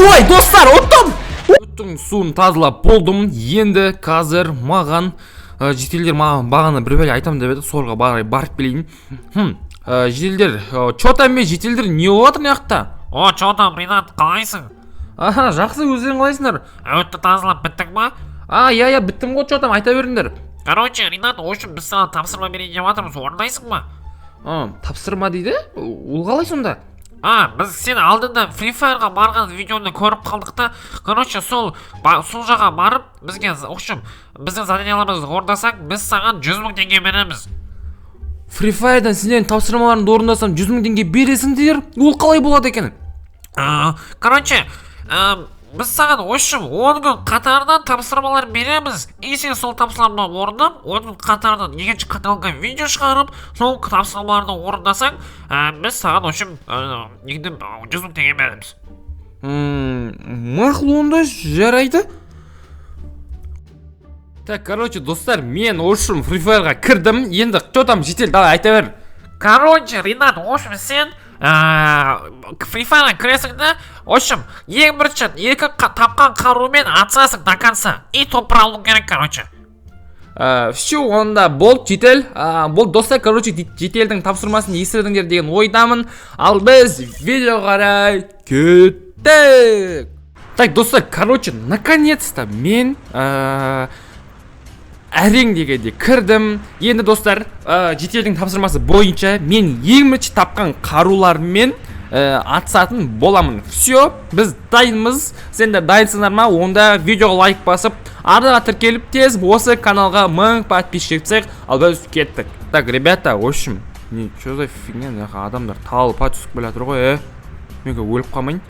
Ой, достар, ұттым. Өттің суын тазалап болдым. Енді қазір маған жителдер маған бағана бір бәле айтамын деп еді, соларға барып келейін. Жителдер, чё там мен жителдер не болып жатыр мына жақта? О, чё там, Ринат, қалайсың? Аха, жақсы, өздерің қалайсыңдар? Өтті тазалап біттің ба? А, иә, иә, біттім ғой, чё там, айта беріңдер. Короче, Ринат, в общем, біз саған тапсырма берейін деп жатырмыз, орындайсың ба? А, тапсырма дейді? Ол қалай сонда? А, біз сен алдында Free Fire'ға барған видеоны көріп қалдық та, короче, сол жаққа барып, бізге, в общем, біздің заданияларымызды орындасаң, біз саған 100 мың теңге береміз. Free Fire'дан сендердің тапсырмаларыңды орындасам 100 мың теңге бересіңдер? Ол қалай болады екен? Короче, біз саған, в общем, 10 күн қатарынан тапсырмалар береміз. И сен сол тапсырмаларды орындап, 10 күн қатарынан екінші каналға видео шығарып, сол тапсырмаларды орындасаң, біз саған, в общем, негізі 100 мың теңге береміз. Мақұл, онда жарайды. Так, короче, достар, мен, в общем, Free Fire'ға кірдім. Енді, что там, житель, давай, айта бер. Короче, Ринат, в общем, сен Free Fire'ға кіресің да, в общем, ең бірінші екі тапқан қарумен атысасың до конца. И топ алуың керек, короче. Все, онда болды, житель. Болды, достар, короче, жительдің тапсырмасын естідіңдер деген ойдамын. Ал біз видео қарай кеттік. Так, достар, короче, наконец-то мен әрең дегенде кірдім. Енді, достар, жительдің тапсырмасы бойынша мен ең бірінші тапқан қарулармен атысатын боламын. Все, біз дайынбыз. Сендер дайынсыңдар ма? Онда видеоға лайк басып, арнаға тіркеліп, тез осы каналға 1000 подписчик жетсек, ал біз кеттік. Так, ребята, в общем, не, что за фигня, мына жаққа адамдар талпа түсіп келе жатыр ғой, Мен өліп қалмайын.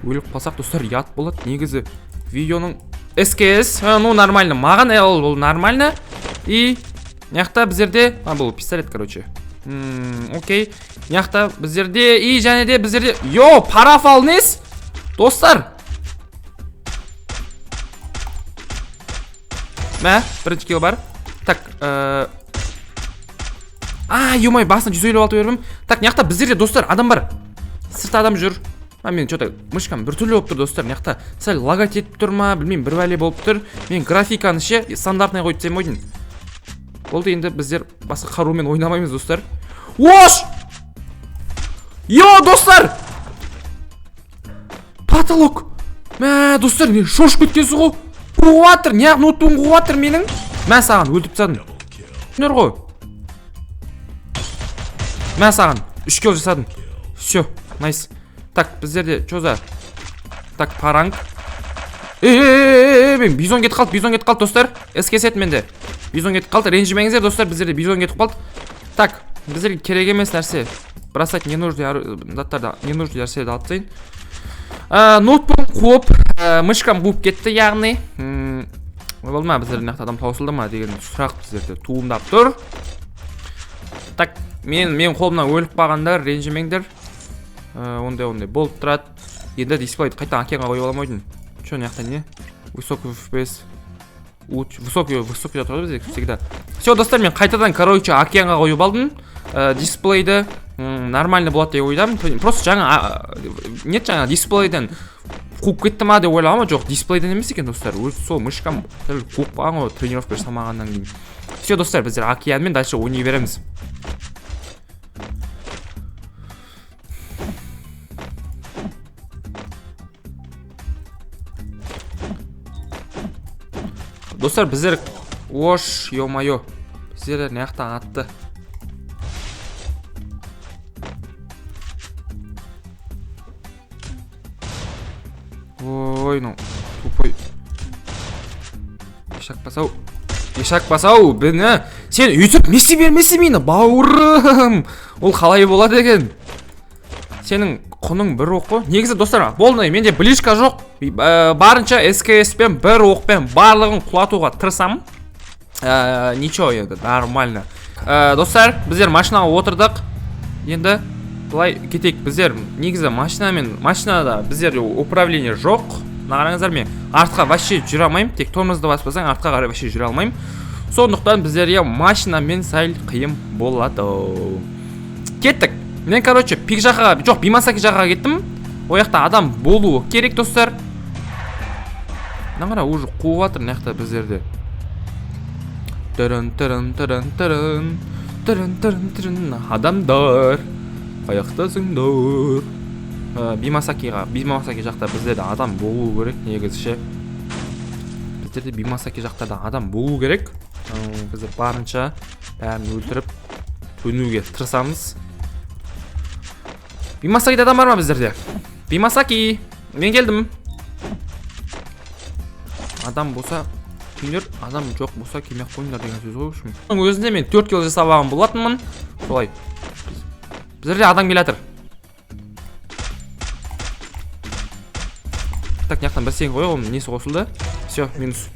Өліп қалсақ, достар, ұят болады. Негізі видеоның СКС, ну, нормально. Маған, ол нормально. И мына жақта біздерде, бұл пистолет, короче. Окей. Мына жақта біздерде, и және де біздерде, йо, парафал нес? Достар. Мә, бірінші килл бар. Так, ё-моё, басына жүз елу алты бердім. Так, мына жақта біздерде, достар, адам бар. Сыртта адам жүр. Мен чё-то мышкам біртүрлі болып тұр, достар. Мына жақта сәл лагать етіп тұр ма, білмеймін, бір бәле болып тұр. Мен графиканы ше стандартный қойып тастаймын ғой деймін. Болды, енді біздер басқа қарумен ойнамаймыз, достар. Ош! Йо, достар! Потолок! Мә, достар, мен шошып кеткенсің ғой. Қуып жатыр, неғып ноутбугым қуып жатыр менің? Мә саған, өлтіріп тастадым. Түсіндер ғой. Мә саған, 3 килл жасадым. Все, найс. Так, біздерде чё за? Так, паранг. Мен бизон кетіп қалды, бизон кетіп қалды, достар. СКС ет менде. Бизон кетіп қалды, ренжімеңіздер, достар, біздерде бизон кетіп қалды. Так, біздерге керек емес нәрсе. Бросать ненужный заттарды, ненужный нәрселерді алып тастайын. Ноутбугым қуып, мышкам қуып кетті, яғни. Болды ма, біздерде мына жақта адам таусылды ма деген сұрақ біздерде туындап тұр. Так, мен қолымнан өліп қалғандар, ренжімеңдер. Ондай болып тұрады. Енді дисплейді қайтадан океанға қойып аламын ау деймін. Чё, мына жақта не? Высокий FPS. Высокий, высокий тұрады бізде всегда. Всё, достар, мен қайтадан, короче, океанға қойып алдым. Дисплейді, нормально болады деп ойладым. Просто жаңа, нет, жаңа дисплейден қуып кетті ма деп ойлағанмын. Жоқ, дисплейден емес екен, достар. Өз сол мышкам сәл қуып қалған ғой, тренировка жасамағаннан кейін. Всё, достар, біздер океанмен дальше ойнай береміз. Достар, біздер, ош, ё-моё, біздер мына жақтан атты. Ой, ну, тупой. Ешак басау. Ешак басау, біні. Сен өйтіп не істей бермесе мені, бауырым. Ол қалай болады екен? Сенің құның бір оқ қой. Негізі, достар, болды, менде ближка жоқ. Барынша СКС пен бір оқпен барлығын құлатуға тырысамын. Ничего, енді нормально. Достар, біздер машинаға отырдық. Енді былай кетейік. Біздер негізі машинада біздерде управление жоқ. Мына қараңыздар, мен артқа вообще жүре алмаймын. Тек тормозды баспасаң артқа қарай вообще жүре алмаймын. Сондықтан біздерге машинамен сәл қиын болады. Кеттік. Мен, короче, пик жаққа, жоқ, Бимасаки жаққа кеттім. Ол жақта адам болуы керек, достар. Мына қара, уже қуып жатыр мына жақта біздерді. Тырын тырын тырын тырын тырын тырын тырын. Адамдар, қаяқтасыңдар? Бимасакиға, Бимасаки жақта біздерде адам болу керек негізі ше. Біздерде Бимасаки жақта да адам болу керек. Біздер барынша бәрін өлтіріп төнуге тырысамыз. Бимасакиде адам бар ма біздерде? Бимасаки, мен келдім. Адам болса келіңдер, адам жоқ болса келмей ақ қойыңдар деген сөз ғой, в общем. Оның өзінде мен 4 кило жасап алған болатынмын. Солай. Біздерде адам келе жатыр. Так, мына жақтан бір сен қой, оның несі қосылды? Все, минус.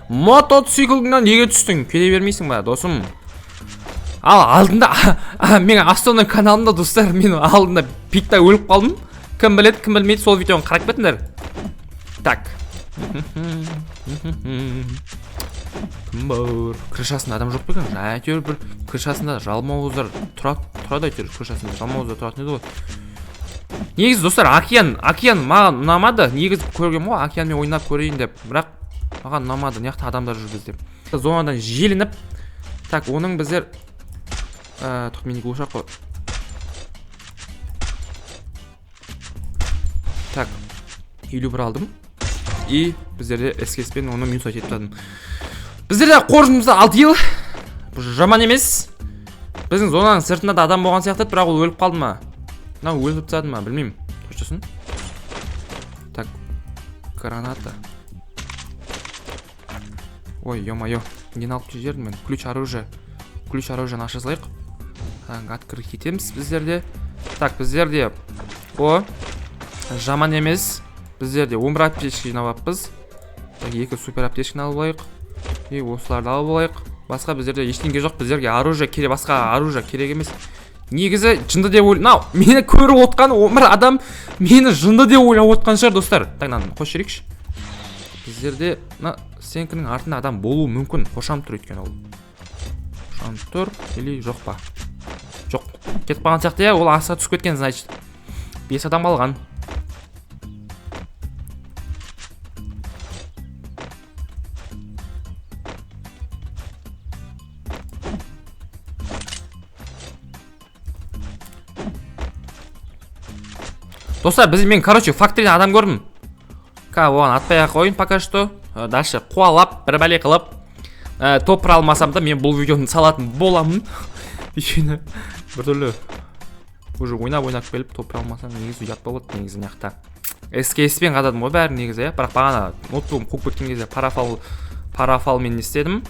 Мотоцикліңнен неге түстің? Келе бермейсің ба, досым? Ал алдында, менің основной каналымда, достар, мен алдында пикта өліп қалдым. Кім біледі, кім білмейді, сол видеоны қарап кетіңдер. Так. Кім бар? Крышасында адам жоқ па екен? Әйтеуір бір крышасында жалмауыздар тұрады әйтеуір, крышасында жалмауыздар тұратын еді ғой. Негізі, достар, океан маған ұнамады. Негізі көргенмін ғой, океанмен ойнап көрейін деп. Бірақ маған ұнамады, мына жақта адамдар жүр бізде. Зонадан желініп. Так, оның біздер, тоқ, мен неге ошақ қой. Так, 51 алдым. И біздерде СКС-пен оны минус етіп тастадым. Біздерде қоржынымызда 6 ел. Бұл жаман емес. Біздің зонаның сыртында да адам болған сияқты еді, бірақ ол өліп қалды ма? Мынау өліп тастады ма, білмеймін. Қоштасын. Так, граната. Ой, ё-моё, нені алып жібердім мен? Ключ оружия. Ключ оружияны аша салайық. Так, открыть етеміз біздерде. Так, біздерде о, жаман емес. Біздерде 11 аптечка жинап алыппыз. Так, 2 супер аптечканы алып алайық. И осыларды алып алайық. Басқа біздерде ештеңе жоқ. Біздерге оружие керек, басқа оружие керек емес. Негізі жынды деп ойлап, мынау мені көріп отқан 11 адам мені жынды деп ойлап отқан шығар, достар. Так, мынаны қосып жіберейікші. Біздерде мына стенкінің артында адам болуы мүмкін. Қошам тұр өйткені ол. Қошам тұр или жоқ па? Жоқ. Кетіп қалған сияқты, иә, ол асыға түсіп кеткен, значит. 5 адам қалған. Достар, мен, факторидан адам көрдім. Ка, оған атпай ақ қояйын пока что. Дальше қуалап, бір бәле қылып, топ бір алмасам да мен бұл видеоны салатын боламын. Өйткені біртүрлі уже ойнап-ойнап келіп топ бір алмасам негізі ұят болады негізі мына жақта. СКС-пен қададым ғой бәрін негізі, иә. Бірақ бағана ноутбугым қуып кеткен кезде парафалмен не істедім?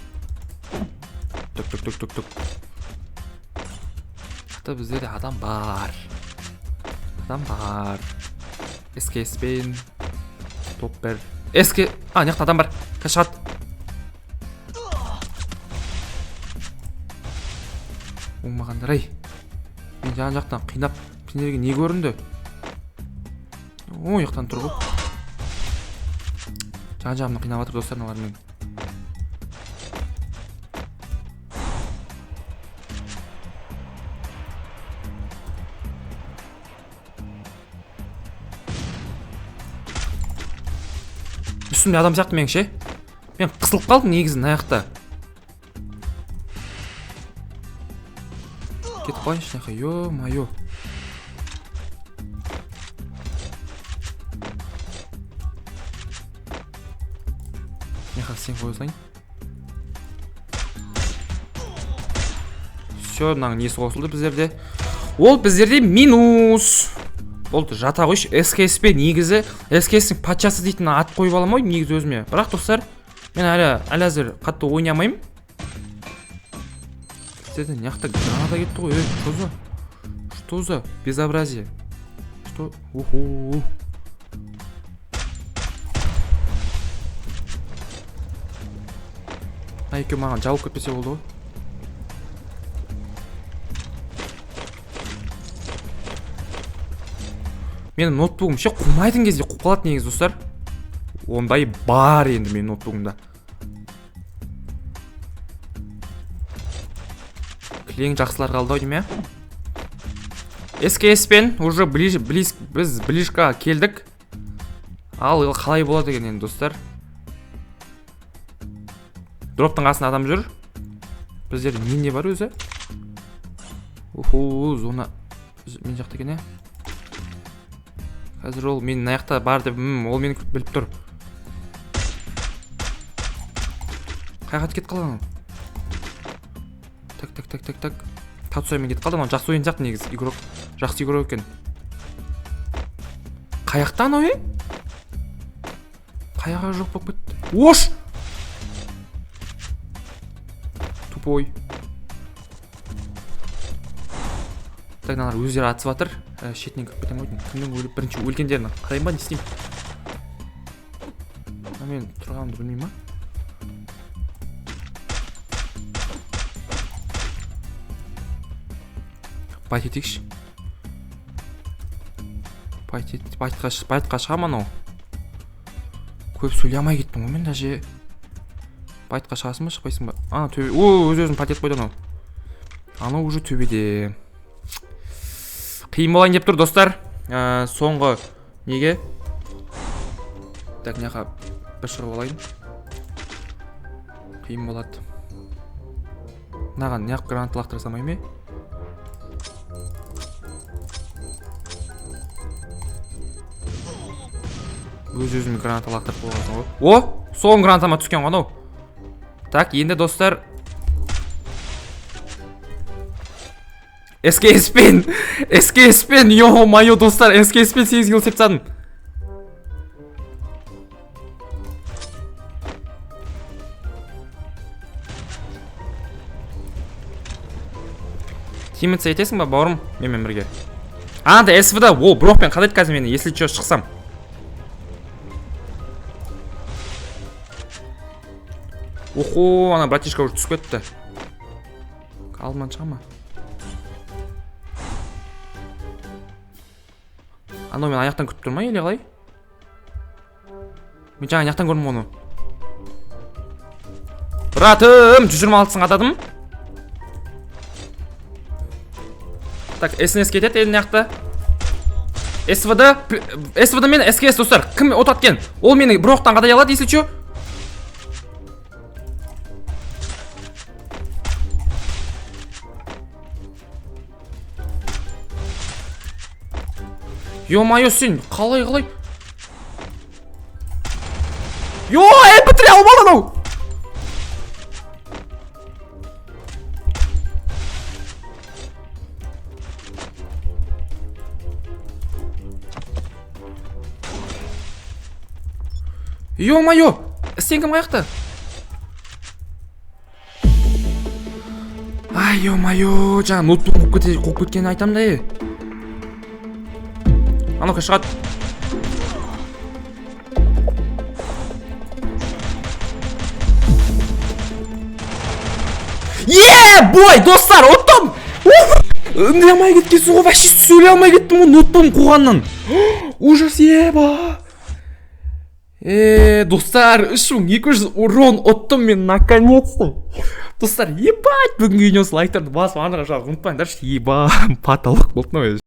Түк, түк, түк, түк, түк. Жақта бізде де адам бар. Адам бар. СКС-пен топ бір. СК, а, мына жақта адам бар. Қазір шығады. Оңбағандар ай. Мен жан жақтан қинап, сендерге не көрінді? Ой, жақтан тұр ғой. Жан жағымнан қинап жатыр достар мыналар мен. Үстімде адам сияқты менің ше. Мен қысылып қалдым негізі мына жақта. Кетіп қалайыншы мына жаққа, ё-моё. Мына жаққа сен қоя салайын. Всё, мынаның несі қосылды біздерде? Ол біздерде минус. Болды, жата қойшы. СКС-пен негізі СКС-ның патшасы дейтін ат қойып аламын ғой негізі өзіме. Бірақ достар, мен әлі әзір қатты ойнамаймын. Біздерде мына жақта граната кетті ғой. Ей, что за? Что за безобразие? Что? Уху. Мына екеуі маған жабылып кетпесе болды ғой. Менің ноутбугым ше қумайтын кезде қуып қалады негізі достар. Ондай бар енді менің ноутбугымда. Кілең жақсылар қалды ау деймін, иә? СКС пен уже ближе, близ, біз ближка келдік. Ал қалай болады екен енді, достар? Дроптың қасында адам жүр. Біздер не бар өзі? Уху, зона мен жақта екен, ә? Қазір ол мен мына жақта бар деп, ол мені біліп тұр. Қай жаққа кетіп қалды анау? Так, так, так, так, так. Татсоймен кетіп қалды анау, жақсы ойын сияқты негізі, игрок. Жақсы игрок екен. Қай жақта анау, е? Қай жаққа жоқ болып кетті? Ош! Тупой. Так, мыналар өздері атысып жатыр. Шетінен кіріп кетемін ғой деймін. Кімнің өліп бірінші өлгендерін қарайын ба, не істеймін? А мен тұрғанымды білмей ма? Байт етейікші. Байт ет, байтқа байтқа шыға ма анау? Көп сөйлей алмай кеттім ғой мен даже. Байтқа шығасың ба, шықпайсың ба? Ана төбе, о, өз өзін пат етіп қойды анау. Анау уже төбеде. Қиын болайын деп тұр, достар. Соңғы неге? Так, мына жаққа бір шығып алайын. Қиын болады. Мынаған неғып граната лақтыра салмаймын, е? Өз өзіме граната лақтырып қойғансың ғой. О, соңғы гранатама түскен ғой анау. Так, енді достар СКС-пен, СКС-пен, ё-моё, достар, СКС-пен 8 килл істеп тастадым. Тимиться етесің ба, бауырым, менімен бірге? А, да, СВД, о, брокпен қадайды қазір мені, если чё, шықсам. Охо, ана братишка уже түсіп кетті. Алдымнан шыға ма? Анау мен аяқтан күтіп тұр ма, или қалай? Мен жаңа аяқтан көрдім оны. Братым, жүз жиырма алтысын қададым. Так, СНС кетеді елдің жақта. СВД, СВД мен СКС, достар. Кім от аткен? Ол мені бір оқтан қадай алады, если чё. Ё-моё, сен қалай, қалай? Ё, МП3 алып алды анау! Ё-моё, сен кім қаяқта? Ай, ё-моё, жаңа ноутбук қуып кеткенін айтамын да, е. А ну-ка, шығады. Е, бой, достар, ұттым! Үндей алмай кеткенсің ғой, вообще сөйлей алмай кеттім ғой ноутбугым қуғаннан. Ужас, еба. Достар, үш мың екі жүз урон ұттым мен, наконец-то. Достар, ебать, бүгінгі видеосы лайктарды басып, ана жаққа ұмытпаңдаршы, еба, потолок болды мынау.